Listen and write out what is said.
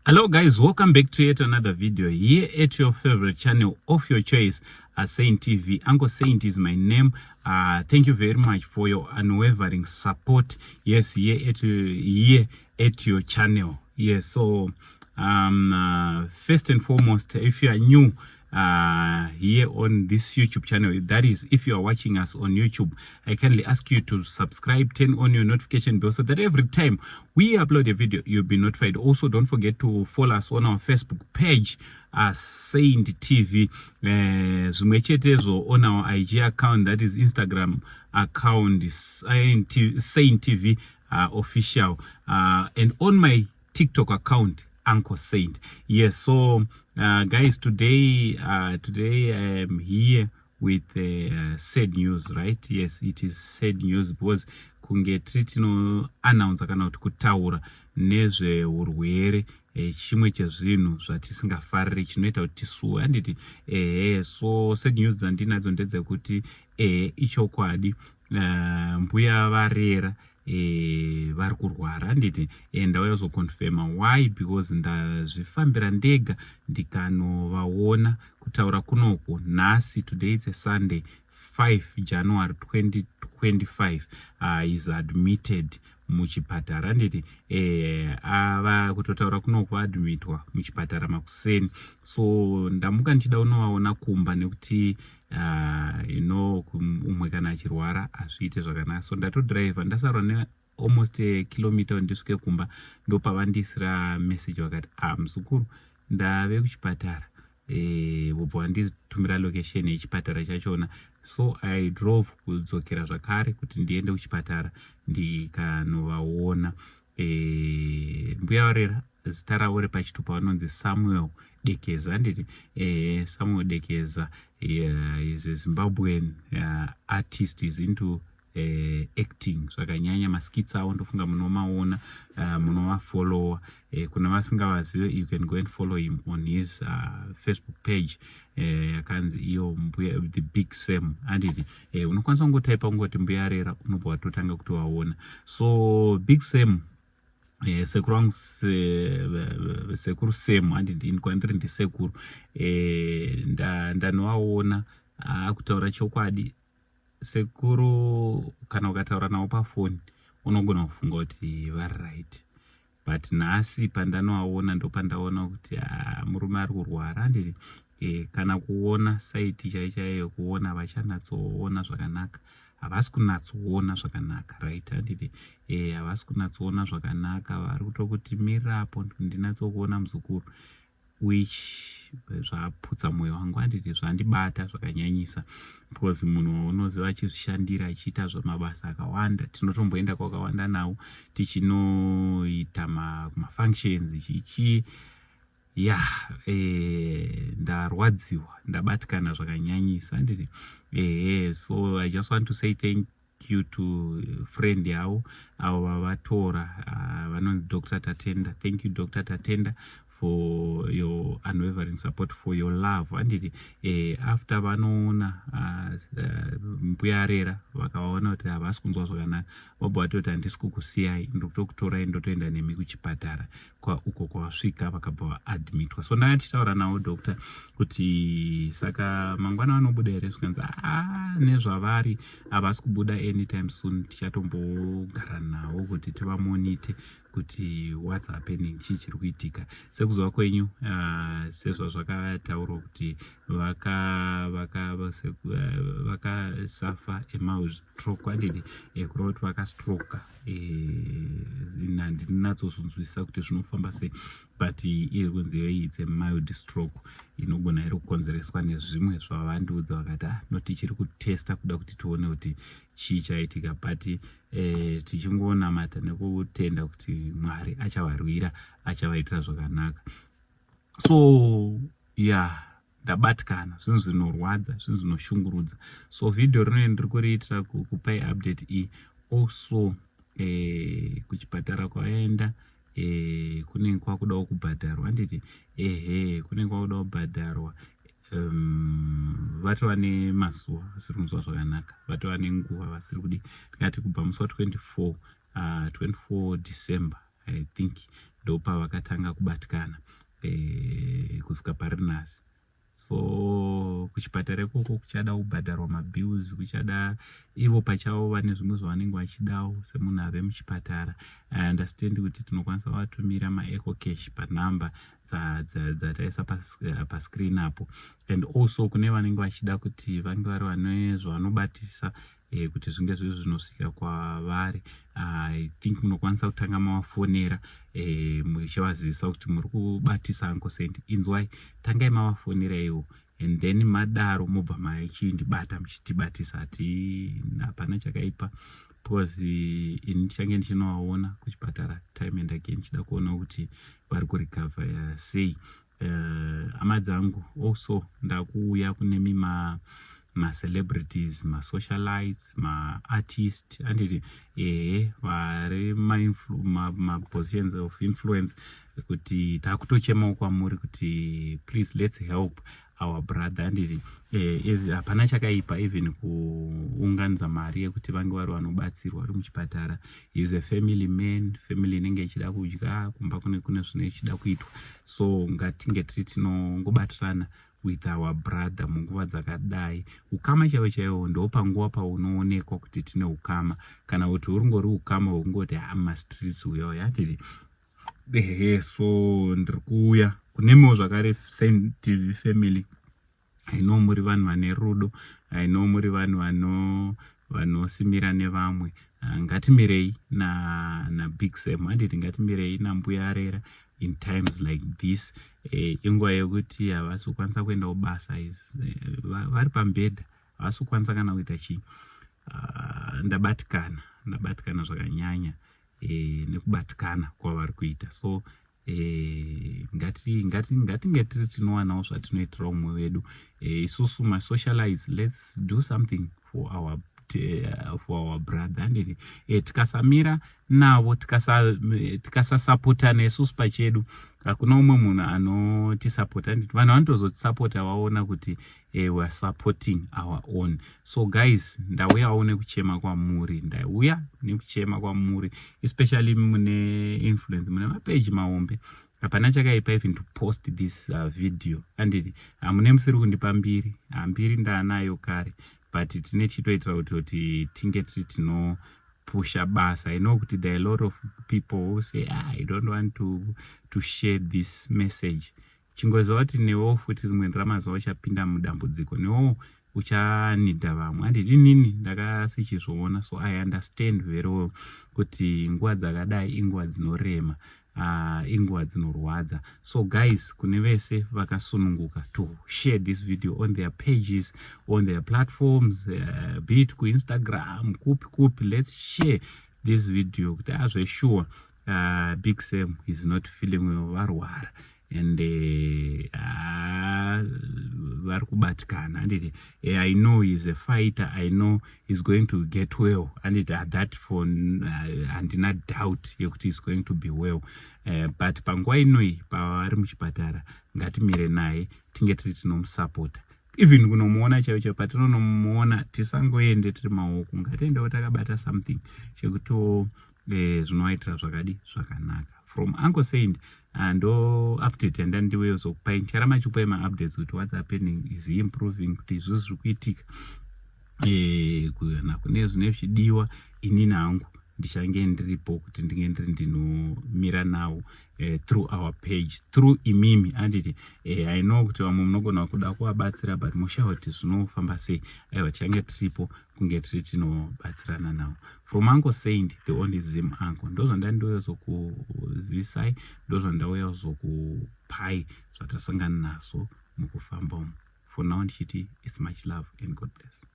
Hello guys, welcome back to yet another video here at your favorite channel of your choice, Saint TV. Uncle Saint is my name. Thank you very much for your unwavering support. Yes, here at your channel. Yes, so first and foremost, if you are new here on this YouTube channel, that is, if you are watching us on YouTube, I kindly ask you to subscribe, turn on your notification bell so that every time we upload a video, you'll be notified. Also, don't forget to follow us on our Facebook page, Saint TV. Zvimwe chetezvo on our IG account, that is Instagram account, Saint TV Official, and on my TikTok account, Uncle Saint. Yes, so guys, today I am here with sad news, right? Yes, it is sad news because kunge tiri tinoannounce kana kuti kutaura nezveurwere, chimwe chezvinhu zvatisingafariri chinoita kuti tisuwe, handiti? Ehe, so sad news dzandinadzo ndedzekuti, ehe, ichokwadi, mbuya varera vari kurwara, handiti? Ndauya kuzoconfirma. Why? Because ndazvifambira ndega ndikanovaona. Kutaura kunoku nhasi, today it's a Sunday, 5 January 2025, is admitted muchipatara, handiti? Ava kutotaura kunoku admitwa muchipatara makuseni. So ndamuka ndichida kunovaona kumba nekuti umwe kana achirwara hazviite zvakanaka. So ndatodhiraivha, ndasarwa nealmost a kilometer ndisvike kumba, ndopavandisira message vakati, "Ah, muzukuru, ndave kuchipatara." Vobva vanditumira location yechipatara chachona. So I drove kudzokera zvakare kuti ndiende kuchipatara ndikanovaona. Mbuya varera, zita ravo repachitupa vanonzi Samuel Dekeza, handiti? Samuel Dekeza is a Zimbabwean artist, is into acting zvakanyanya. Maskits avo ndofunga munomaona, munovafollowa. Kuna vasingavazive, you can go and follow him on his Facebook page, yakanzi iyo Mbuya The Big Sam, handiti? Unokwanisa kungotaipa kungoti Mbuya Rera, unobva watotanga kutovaona. So Big Sam, sekuru vangu, sekuru Sam, handiti? Kwandiri ndisekuru. Ndanovaona. Akutaura chokwadi, sekuru kana ukataura navo pafoni unogona kufunga kuti vari right, but nhasi pandanovaona ndopandaona kuti murume ari kurwara, handiti? Kana kuona sight chai chaiyo, kuona vachanatsoona zvakanaka, havasi kunatsoona zvakanaka, right? Handiti? Havasi kunatsoona zvakanaka. Vari kutokuti, "Mirapo ndinatsokuona, muzukuru," which zvaputsa mwoyo wangu, handiti? Zvandibata zvakanyanyisa because munhu unoziva achizvishandira, achiita zvamabasa akawanda, tinotomboenda kwakawanda nawo tichinoita mafunctions chichi ya. Ndarwadziwa, ndabatikana zvakanyanyisa, handiti? Ehe, so I just want to say thank you to friend yavo avo vavatora, vanonzi Dr Tatenda. Thank you, Dr Tatenda, for your unwavering support, for your love, handiti? After vanoona mbuya Rera, vakavaona kuti havasi kunzwa zvakanaka, vabva vatoti, "Handisi kukusiyai, ndokutokutorai, ndotoenda nemi kuchipatara." Uko kwavasvika vakabva vaadmitwa. So ndanga tichitaura navo doctor kuti saka mangwana vanobuda here? Zvikanzi, "A, nezvavari havasi kubuda anytime soon, tichatombogara navo kuti tivamonitor kuti what's happening, chii chiri kuitika." Sekuziva kwenyu, sezvazvakataurwa kuti vakasafa a mild stroke, handiti? Kureva kuti vakastroka. Handinatsozonzwisisa kuti zvinofamba sei, but iri kunzi it's a mild stroke inogona iri kukonzereswa nezvimwe zvavandiudza. Vakati, "Ah, no, tichiri kutesta kuda kuti tione kuti chii chaitika," but tichingonamata nekutenda kuti Mwari achavarwira, achavaitira zvakanaka. So yeah, ndabatikana, zvinhu zvinorwadza, zvinhu zvinoshungurudza. So vhidhiyo rinoi ndiri kuriitira kupai update iyi. Also, kuchipatara kwaenda kunenge kwakudawo kubhadharwa, handiti? Ehe, kunenge kwakudawo kubhadharwa. Vatova nemazuva vasiri kunzwa zvakanaka, vatova nenguva vasiri kudi, ndikati kubva musi wa24, 24 December, I think. Ndopavakatanga kubatikana kusvika pari nhasi. So kuchipatara ikoko kuchada kubhadharwa mabills, kuchada ivo pachavo vane zvimwe zvavanenge vachidawo semunhu ave muchipatara. I understand kuti tinokwanisa vatumira maEcoCash panhamba dzataisa pascreen apo, and also kune vanenge vachida kuti vange vari vane zvavanobatisa kuti zvinge zviri zvinosvika kwavari. I think munokwanisa kutanga mavafonera muchivazivisa kuti muri kubatisa Uncle Saint. Inzwai, tangai mavafonera iwo and then madaro mobva machindibata muchitibatisa. Hati hapana chakaipa because ini ndichange ndichinovaona kuchipatara time and again, ndichida kuona kuti vari kurecover sei. Hama dzangu, also ndakuuya kunemi macelebrities, masocialites, maartist, anditi ehe, vari mapositions of influence, kuti takutochemawo kwamuri kuti please, let's help our brother, anditi? Hapana chakaipa even kuunganidza mari yekuti vange vari vanobatsirwa vari muchipatara. Is a family man, family inenge ichida kudya kumba, kune zvinenge ichida kuitwa. So ngatinge tiri tinongobatirana with our brother munguva dzakadai. Ukama chaiwo chaiwo ndo panguva paunoonekwa kuti tine ukama, kana kuti uringori ukama hwekungoti mastreets uyo yatiri. Ehe, so ndiri kuuya kunemiwo zvakare, Saint TV family. I know muri vanhu vane rudo. I know muri vanhu vanosimira nevamwe. Ngatimirei naBig Sam, handiti? Ngatimirei nambuya Arera in times like this. Inguva yekuti havasi kukwanisa kuenda kubasa, vari pambedha, havasi kukwanisa kana kuita chii. Ndabatikana, ndabatikana zvakanyanya nekubatikana kwavari kuita. So ngatinge tiri tinowanawo zvatinoitira umwe wedu. Isusu masocialites, let's do something for our brother, handiti? Tikasamira navo, tikasasapotana isusu pachedu, hakuna umwe munhu anotisapota, handiti? Vanhu vanotozotisapota vaona kuti we are supporting our own. So guys, ndauyawo nekuchema kwamuri, ndauya nekuchema kwamuri, especially mune influence, mune mapeji mahombe. Hapana chakaipa even to post this video, anditi? Hamune musiri kundipa mbiri, hambiri ndaanayo kare, but tine chitoitira kuti tinge tiri tinopusha basa. I know kuti there are a lot of people who say, "Ah, I don't want to share this message." Chingoziva kuti newewo futi rimwe ramazuva uchapinda mudambudziko, newewo uchanidha vamwe, handiti? Inini ndakasichizviona, so I understand very well kuti nguva dzakadai inguva dzinorema, inguva dzinorwadza. So guys, kune vese vakasununguka to share this video on their pages, on their platforms, be it kuInstagram, kupi kupi, let's share this video kuti azvesure Big Sam is not feeling well, varwara and vari kubatikana, handiti? I know he's a fighter. I know he's going to get well, handiti? That for handina doubt yekuti he's going to be well, but panguva inoi pavari muchipatara, ngatimire naye, tinge tiri tinomusapota, even kunomuona chaivo chaivo. Patinonomuona, tisangoende tiri maoko, ngatiendewo takabata something chekuti zvinovaitira zvakadi zvakanaka. From Uncle Saint, ndo update yandandiweyo zokupai. Ndicharamba chikupai maupdates kuti what's happening, is he improving, kuti izvozvo zviri kuitika, kana kune zvine zvichidiwa, inini hangu ndichange ndiripo kuti ndinge ndiri ndinomira nawo through our page, through imimi, handiti? I know kuti vamwe munogona kuda kuvabatsira, but moshaya kuti zvinofamba sei. Aiwa, tichange tiripo kunge tiri tinobatsirana nawo. From Uncle Saint, the only Zim uncle, ndo zvandandouya zokuzivisai, ndo zvandauya zokupai zvatasangana nazvo mukufamba umu. For now ndichiti it's much love and God bless.